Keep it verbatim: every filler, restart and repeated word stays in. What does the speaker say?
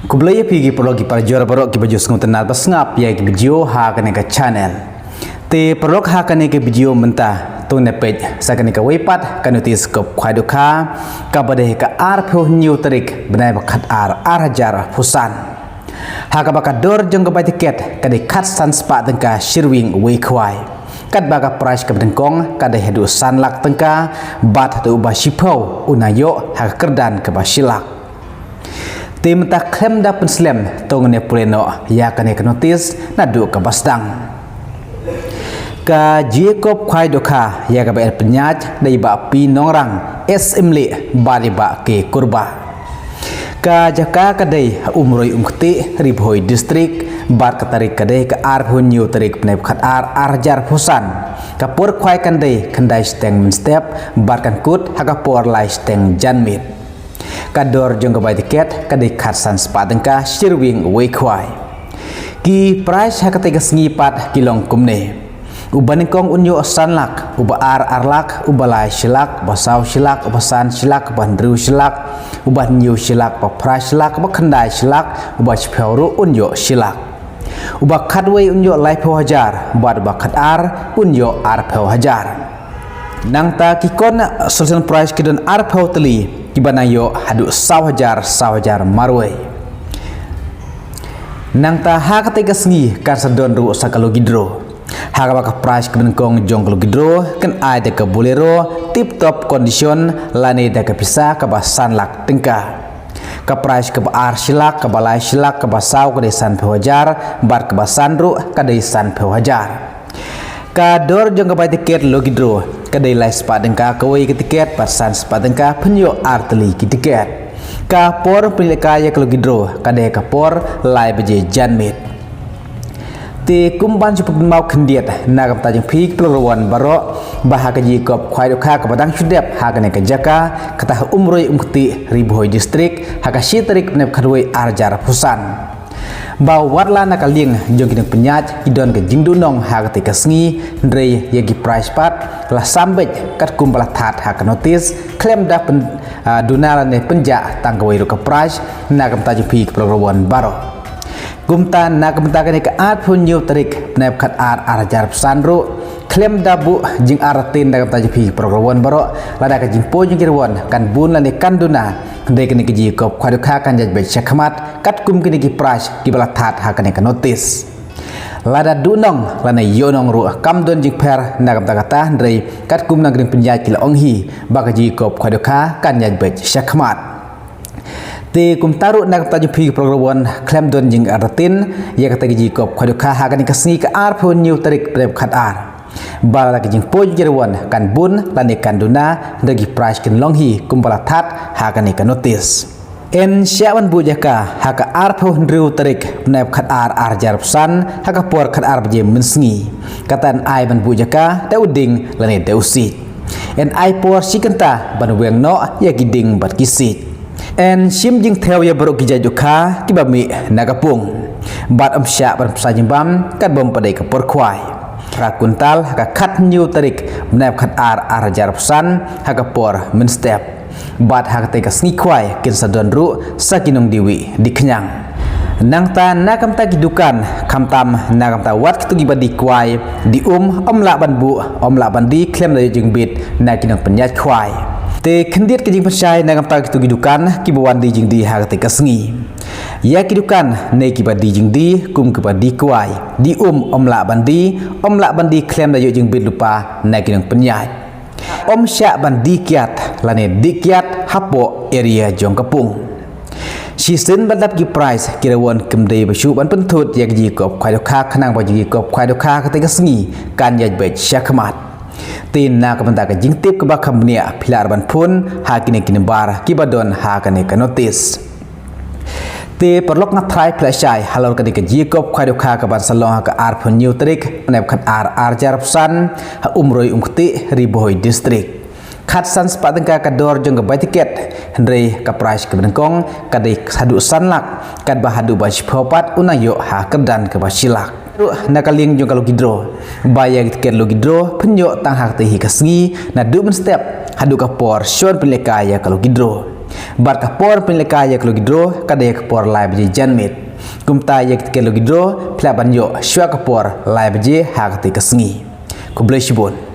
Khublei ïa phi ki paralok ki parajor baroh kiba ju sngewtynnad ba sngap ïa ki video ha kane ka channel. Te paralok, ha kane ka video mynta to ngin peit sa kane kawei pat ka notis kop khwai dohkha kaba dei ha ka arphew hynñiew tarik bnai ba khatar ar hajar arphew san. Ha kaba ka dor jong ka bai tiket ka dei khatsan spah tyngka shirwing wei khwai. Katba ka prize kaba nyngkong ka dei haduh san lak tyngka bad haduh uba shiphew un ïoh ha ka kyrdan kaba shi lak. Te mynta khlem da pynslem to ngin pule noh ïa kane ka notis naduh kaba sdang. Ka jingïakop khwai dohkha ïa kaba pynïaid da i Bah P. Nongrang, S. Imli bad i Bah K. Kurbah. Ka jaka ka dei ha Umroi Umkti, Ri Bhoi District, bad ka tarik ka dei ka arphew hynñiew tarik bnai ba khatar ar hajar arphew san. Ka por khwai kan dei khyndai shiteng mynstep bad kan kut ha ka por lai shiteng janmiet. Ka dor jong ka bai tiket ka dei khatsan spah tyngka shirwing wei khwai. Ki prize ha katei ka sngi pat ki long kumne: uba nyngkong un ïoh san lak, uba ar ar lak, uba lai shi lak, uba saw shi lak, uba san shi lak, uba hynriew shi lak, uba hynñiew shi lak, uba phra shi lak, uba khyndai shi lak, uba shiphew ruh un ïoh shi lak. Uba khatwei un ïoh laiphew hajar bad uba khatar un ïoh arphew hajar. Nangta ki consolation prize ki don arphew tylli kiba nang ïoh haduh saw hajar, saw hajar marwei. Nangta ha katei ka sngi kan sa don ruh sa ka lucky draw. Ha kaba ka prize kaba nyngkong jong ka lucky draw kan ai da ka Bolero tip top condition lane da ka pisa kaba san lak tyngka. Ka prize kaba ar shi lak, kaba lai shi lak, kaba saw ka dei sanphew hajar bad kaba san ruh ka dei sanphew hajar. Ka dor jong ka bai tiket lucky draw ka dei lai spah tyngka kawei ka tiket bad san spah tyngka pynïoh ar tylli ki tiket. Ka por pynlehkai ïa ka lucky draw ka dei ka por lai baje janmiet. Te kum ban shu pynpaw khyndiat na ka bynta jong phi ki paralok baroh ba ha ka jingïakop khwai dohkha kaba dang shu dep ha kane ka jaka, kata ha Umroi Umkti, Ri Bhoi District, ha ka shi tarik bnai ba khatwei ar hajar arphew san. Ba wat la na ka liang jong ki nongpynïaid ki don ka jingduhnong ha katei ka sngi, hynrei ïa ki prize pat la sam beit katkum ba la thad ha ka notis, khlem da pyn, ah, duna lane pynjah tang kawei ruh ka prize na ka bynta jong phi ki paralok baroh. Kumta na ka bynta kane ka arphew hynñiew tarik bnai ba khatar ar hajar arphew san ruh, khlem da buh jingartatien na ka bynta jong phi ki paralok baroh, lada ka jingpoi jong ki reward kan bun lane kan duna, hynrei kane ka jingïakop khwai dohkha kan ïaid beit shakhmat katkum kine ki prize kiba la thad ha kane ka notis. Lada duhnong lane ïohnong ruh kam don jingpher na ka bynta kata, hynrei katkum na ki nongpynïaid ki la ong hi ba ka jingïakop khwai dohkha kan ïaid beit shakhmat. Te kumta ruh na ka bynta jong phi ki paralok, khlem don jingartatien ïa kata ka jingïakop khwai dohkha ha kane ka sngi ka arphew hynñiew tarik bnai ba khatar. Ba lada ka jingpoi jong ki reward kan bun lane kan duna, hynrei ki prize kin long hi kumba la thad ha kane ka notis. Yn shah ban buh jaka ha ka arphew hynriew tarik bnai ba khatar ar hajar arphew san ha ka por khatar baje mynsngi. Kata yn ai ban buh jaka da u dieng lane da u siej. Yn ai por shi kynta ban weng noh ïa ki dieng bad ki siej. Yn shim jingthew ïa baroh ki jait dohkha kiba mih na ka pung. Bad ym shah ban pynshai jingbam katba ym pat dei ka por khwai. Ka kuntal ha ka khathynñiew tarik bnai ba khatar ar hajar arphew san ha ka por mynstep. Bad ha katei ka sngi khwai kin sa don ruh sa ki nongdie wih die khñiang. Nangta na ka bynta ki dukan, khamtam na ka bynta wat kito kiba die kwai, die um, ym lah ban buh, ym lah ban die khlem da ïoh jingbit na ki nongpynïaid khwai. Te khyndiat ka jingpynshai na ka bynta kito ki dukan kiba wan die jingdie ha katei ka sngi. Ïa ki dukan ne kiba die jingdie kum kiba die kwai, die um, ym lah ban die, ym lah ban die khlem da ïoh jingbit lypa na ki nongpynïaid. Ym shah ban die kiad lane die kiad hapoh area jong ka pung. Shisien ba la dep ki prize, ki reward kim dei ba shu ban pynthut ïa ka jingïakop khwai dohkha khnang ba jingïakop khwai dohkha katei ka sngi kan ïaid beit shakhmat. Te na ka bynta ka jingtip kaba kham bniah, phi lah ruh ban phone ha kine ki nambar kiba don ha kane ka notis. Te paralok, nga tharai phi la shai halor kane ka jingïakop khwai dohkha kaban sa long ha ka arphew hynñiew tarik bnai ba khatar ar hajar arphew san ha Umroi Umkti, Ri Bhoi District. Khatsan spah tyngka ka dor jong ka bai tiket, hynrei ka prize kaba nyngkong ka dei haduh san lak, katba haduh ba shiphew pat un nang ïoh ha kyrdan kaba shi lak. Ruh na ka liang jong ka lucky draw, ba ïa ki tiket lucky draw phin ïoh tang ha katei hi ka sngi naduh mynstep haduh ka por shon pynlehkai ïa ka lucky draw. Bad ka por pynlehkai ïa ka lucky draw ka dei ka por lai baje janmiet. Kumta ïa ka tiket lucky draw phi lah ban ïoh shuwa ka por lai baje ha katei ka sngi. Khublei shibun.